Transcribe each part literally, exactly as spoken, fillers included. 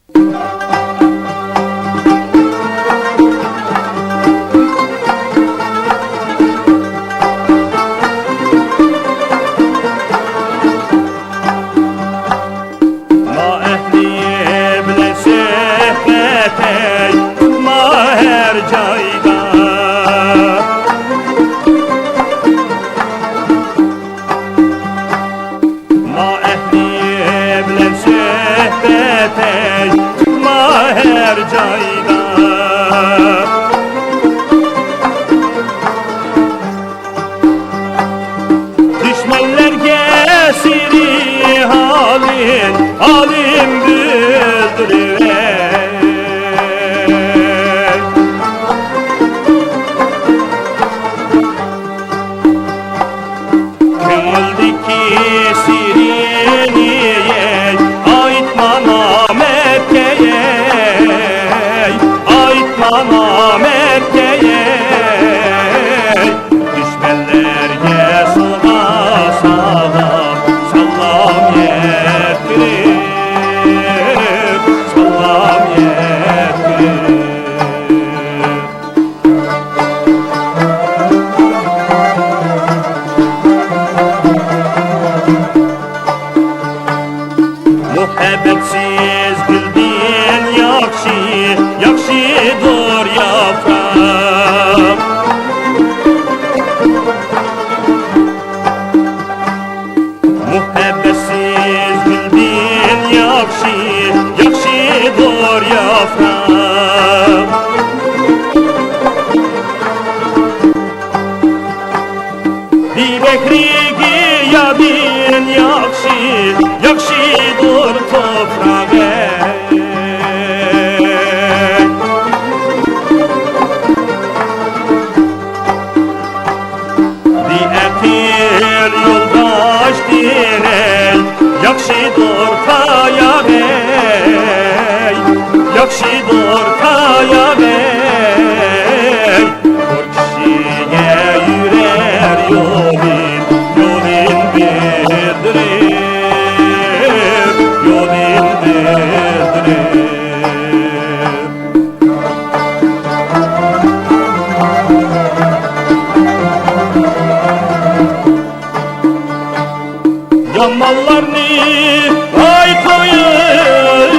ما ئەھلى بىلەن سۆھبەت ئەي، ما ھەر جايدا. ما ئەھلى بىلەن سۆھبەت ئەي، ما ھەر جايدا. دۈشمەنلەرگە سىرى ھالىم، ھالىم بىلدۈرۈۋەي. كۆڭۈلدىكى سىرىنى ئېيتما نامەردكە ئەي، ئېيتما نامەردكە ئەي. دۈشمەنلەرگە سالا سالا سالام يەتكۈزۈپ، سالام يەتكۈزۈپ. مۇھەببەتسىز گۈلدىن ياخشى، ياخشىدۇر ياپراق. مۇھەببەتسىز گۈلدىن ياخشى، ياخشىدۇر ياپراق. بىبەھرە گىيادىن ياخشى، ياخشىدۇر توپراق. بىئەقىل يولداشتىن ئەي، ياخشىدۇر تاياق ئەي، ياخشىدۇر تاياق ئەي. كىشىگە يۈرەر يولىنى، يولىنى بىلدۈرۈپ، يولىنى بىلدۈرۈپ. يامانلارنى ۋاي قويۇپ،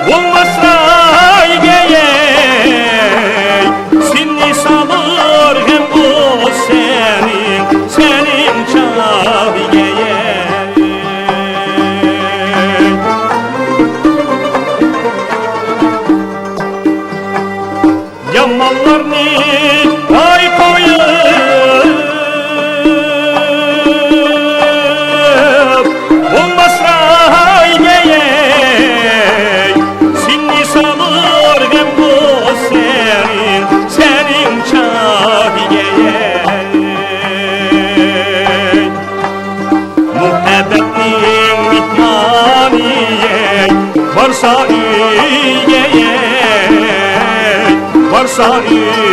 بولماسلا ئىگەي. سېنى سالۇر غەم بۇ سېنىڭ، سېنىڭ چاغ ئىگەي. يامانلارنى ۋاي قويۇپ، بولماسلا ئىگەي. سېنى سالۇر غەم بۇ سېنىڭ، سېنىڭ چاغ ئىگەي. مۇھەببەتنىڭ مېھمانى ئەي، بارسا ئۆيگە ئەي، بارسا ئۆيگە.